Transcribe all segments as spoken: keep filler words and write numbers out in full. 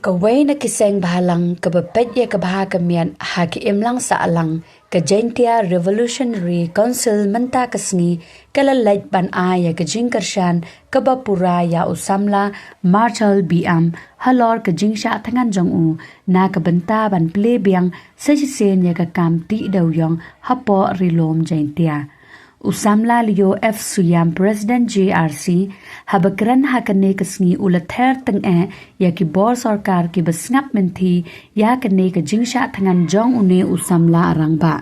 Kawei na ki seng bhalang kaba peit ïa ka bha ka miat ha ki imlang sahlang, ka Jaintia Revolutionary Council, mynta ka sngi ka la leit ban ai ïa ka jingkyrshan kaba pura ïa u samla Marshal B M halor ka jingshah thngan jong u na ka bynta ban plie biang sa shisien ïa ka kam tih dewïong hapoh Ri Lum Jaintia. U samla Leo F Suiam, President J R C, haba kren ha kane ka sngi u la ther tyngeh ïa ki bor sorkar kiba sngap mynthi ïa kane ka jingshah thngan jong une u samla rangbah.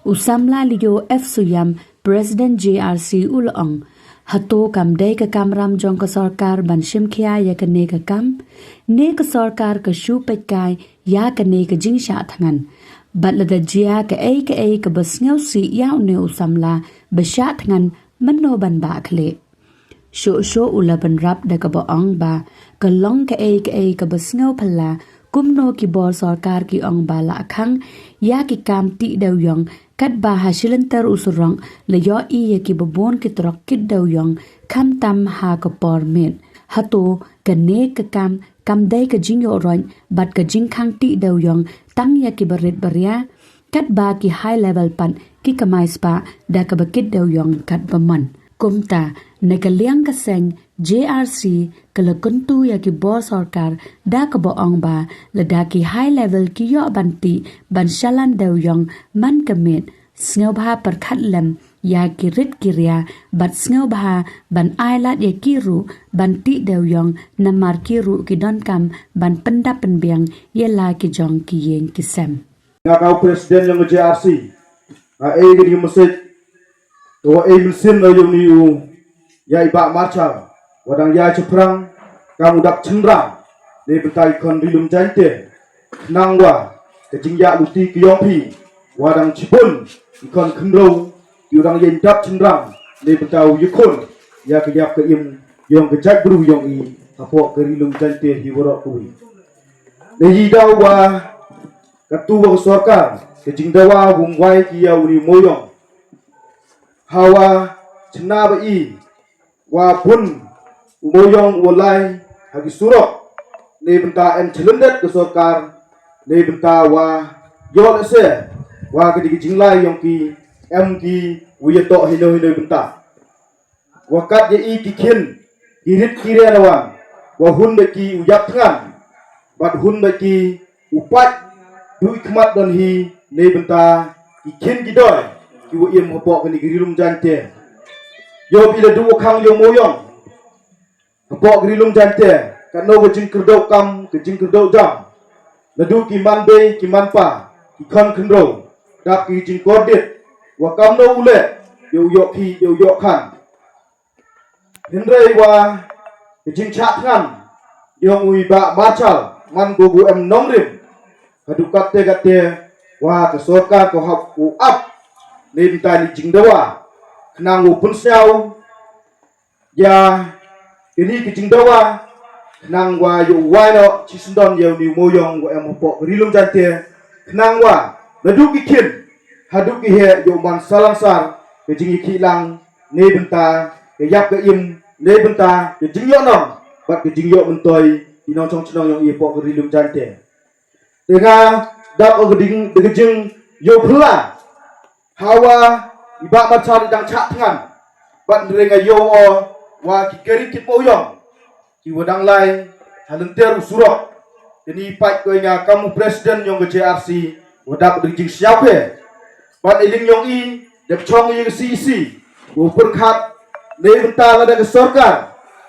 U samla Leo F Suiam, President J R C, u la ong, hato kam dei ka kamram jong ka sorkar ban shim khia ïa kane ka kam? Ne ka sorkar ka shu peit kai ïa kane ka jingshah thngan? Bad lada jia kaei kaei kaba sngewsih ïa une u samla ba shah thngan, mynno ban bah khlieh? Shuh shuh u la bynrap da kaba ong ba ka long kaei kaei kaba sngewphylla, kumno ki bor sorkar ki ong ba la khang ïa ki kam tih dewïong, katba ha shilynter u surok la ïohi ïa kiba bun ki trok kit dewïong, khamtam ha ka por miet. Hato kane ka kam kam dei ka jingïoh roit bad ka jingkhang tih dewïong tang ïa kiba rit baria, katba ki high level pat ki kamai spah da kaba kit dewïong katba mon? Kumta, na ka liang ka seng J R C ka la kyntu ïa ki bor sorkar da kaba ong ba lada ki high level ki ïoh ban tih ban shalan dewïong man ka miet, sngewbha pyrkhat lem ïa ki rit ki ria bad sngewbha ban ai lad ïa ki ruh ban tih dewïong, namar ki ruh ki donkam ban pyndap pynbiang ïa la ki jong ki ïing ki sem. Nga ka u president jong ka J R C, nga ai kane ka message, to wa ai mynsiem na ïa une u, ïa i Bah Marshal, wa dang ïa shaphrang kam u dap shynrang neibynta i khon Ri Lum Jaintia. Khnang wa ka jingïaid lynti ka ïong phi, wa dang shibun i khon khynroo, i u dang ïeng dap shynrang neibynta u ïakhun ïa ka ïap ka im ïong ka jaitbru ïong i hapoh ka Ri Lum Jaintia hi waroh kawei. Ngi ïa dawa katu wa ka sorkar ka jingdawa wym wai ki ïa une u mooïong. Hawa chna ba i wa bun u mooïong u lai ha ki surok neibynta em chalyndet ka sorkar, neibynta wa ïoh lehse wa ka dei ka jinglai ïong ki em ki u ïatoh hino hino bynta. Wa kat ïa i ki khin ki rit ki ria na wan, wa hun bad ki u ïap thngan, bad hun bad ki u pait duh i khmat don hi neibynta ki khin ki doi ki wa im hapoh kane ka Ri Lum Jaintia. Ïoh phi la duh wa khang ïa u mooïong hapoh ka Ri Lum Jaintia, katno ka jingkyrdoh kam ka jingkyrdoh jam, naduh ki man bei ki man pa, ki khon khynroo, dap ki jingkordit, wa kamno u leh ïa u ïoh khih ïa u ïoh khan. Hynrei wa ka jingshah thngan ïong u i Bah Marshal man ko gu em nongrim, haduh katte katte wa ka sorkar ko hap u ap neibynta kane ka jingdawa, khnang u pynsngew ïa kane ka jingdawa, khnang wa ïa u wai noh shisyndon ïa une u mooïong wa em hapoh ka Ri Lum Jaintia, khnang wa naduh ki khin haduh ki heh ïa u man salangsar ka jingïakhih lang neibynta ka ïap ka im, neibynta ka jingïoh nong bad ka jingïoh myntoi ki nongshong shnong ïong i hapoh ka Ri Lum Jaintia. Te nga dap ka ding da ka jingïaphylla hawa i Bah Marshal i dang shah thngan, bad hynrei nga ïoh o wa ki kari kit mooïong ki wa dang lai ha lynter u surok. Kane i pait ko ïa nga kam u president ïong ka J R C, wa dap da ka jingsngew phe. Bad i ling ïong i dep chong ïa ka C E C, u pyrkhat neibynta lada ka sorkar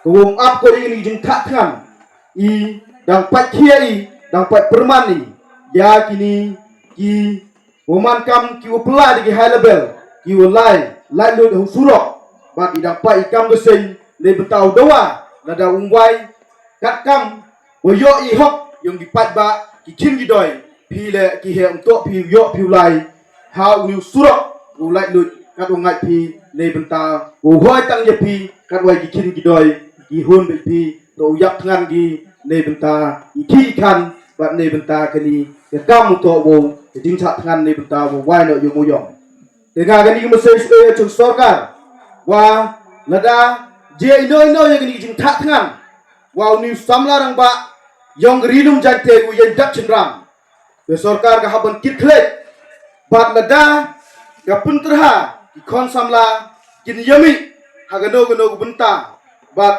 ka wym ap ko ïa kane ka jingshah thngan, i dang pait khia i, dang pait pyrman i ïa kine ki wa man kam ki wa pynlai da ki high level, ki wa lai laitluid ha u surok, bad i dang pait i kam ka seng neibynta u dawa lada um wai, katkam wa ïoh i hok ïong ki paidbah ki khin ki doi, phi leh ki heh, um toh phi u ïoh phi u lai ha une u surok u laitluid, kat wa ngait phi neibynta u hoi tang ïa phi, kat wa ki khin ki doi ki hun bad phi, to u ïap thngan ki neibynta i khih i khan, bad neibynta kane ka kam u toh u ka jingshah thngan neibynta u wai noh ïa u mooïong. Te nga kane ka message ïa ka sorkar, wa lada jia ino ino ïa kane ka jingshah thngan, wa une u samla rangbah yong ka Ri Lum Jaiñtia u ïeng dap chynrang. Ka sorkar ka hap ban kit khlieh bad lada ka pynterha ki khon samla kin ïamih ha kano kano ka bynta bad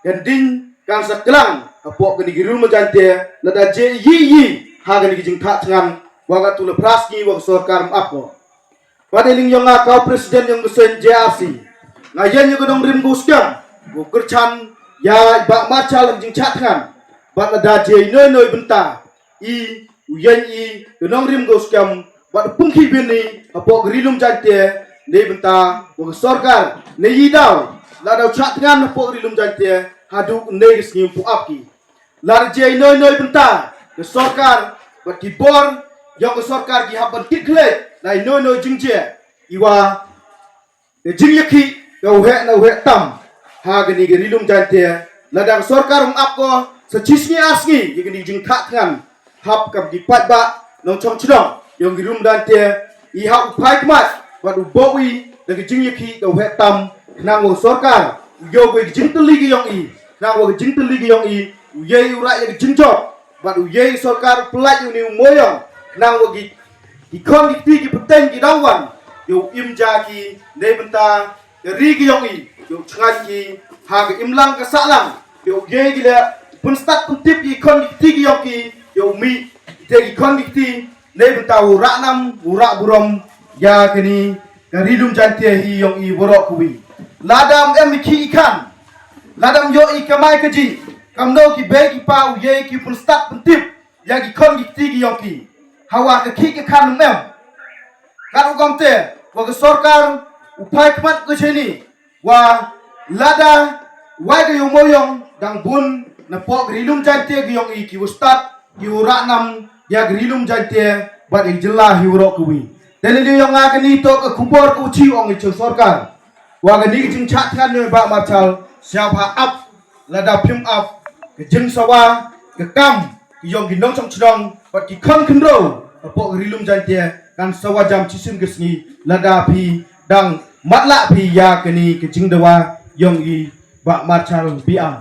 kan ding kan sa klang hapoh kane ka Ri Lum Jaiñtia lada jia ïa ïa ha kane ka jingthah thngan wa katto la phra sngi wa ka sorkar ym ap ko. Bad ïa lyngba nga ka u president yong ka seng J R C nga ïeng ïa ka nongrim ka u skem u kyrchan ïa i Bah Marshal ha ka jingthah thngan bad lada jia ïa ino ino i bynta i u ïeng i ka nongrim ka u skem bad u pynkhih bynni hapoh ka Ri Lum Jaiñtia ne bynta wa ka sorkar ne i daw lada u thah thngan hapoh ka Ri Lum Jaiñtia haduh ne ka sngi ym pu ap ki. Lada jia ino ino i bynta ka sorkar bad ki bor yong ka sorkar ki hap ban kit khlieh na ino ino i jingjia i wa ka jingïakhih ka u heh na u heh tam ha kane ka Ri Lum Jaiñtia. Lada ka sorkar ym ap ko sa chi sngi ar sngi ïa kane ka jingthah thngan hap kam ki paidbah nongchong chnong yong ka Ri Lum Jaiñtia i hap u phai khmat bad u bok i da ka jingïakhih ka u heh tam khnang wa ka sorkar u ïoh ka jingtylli ka yong i khnang wa ka jingtylli ka yong i u ïeng u rah ïa ka jingjop bad u ïeng sorkar u pynlait ïa une u moyong khnang wa ki ki khon ki kti ki pateng ki daw wan ïa u im ja ki ne bynta ka ri ka yong i ïa u chngaiñ ki ha ka imlang ka sahlang ïa u ïeng ki leh pynstad pyntip ki khon ki kti ki yong ki ïa u mih ki te ki khon ki kti ne bynta u rah nam u rah burom ïa kane ka Ri Lum Jaiñtia hi yong i waroh kawi. Lada ym em i khih i khan lada ym ïoh i kamai kajih kamno ki bei ki pa u ïeng ki pynstad pyntip ïa ki khon ki kti ki yong ki hawa ka khih ka khan ym em. Kat u kam te wa ka sorkar u phai khmat ka cheni wa lada wai ka yong mo yong dang bun na pok Ri Lum Jaiñtia ki yong i ki u stad ki u rah nam ïa ka Ri Lum Jaiñtia bad i jylla hi waroh kawi. Te lili yong nga kani to ka khubor ka u chi ong i chong sorkar wa kani ka jingchah thngan ne ba marchal siap ha ap lada phim ap ka jingsawa ka kam ki yong ki nongchong chnong bad ki khon khyndew hapoh ka Ri Lum Jaiñtia kan sawa jam chisim ka sngi lada phi dang matlah phi ïa kani ka jingdawa yong i ba marchal biang.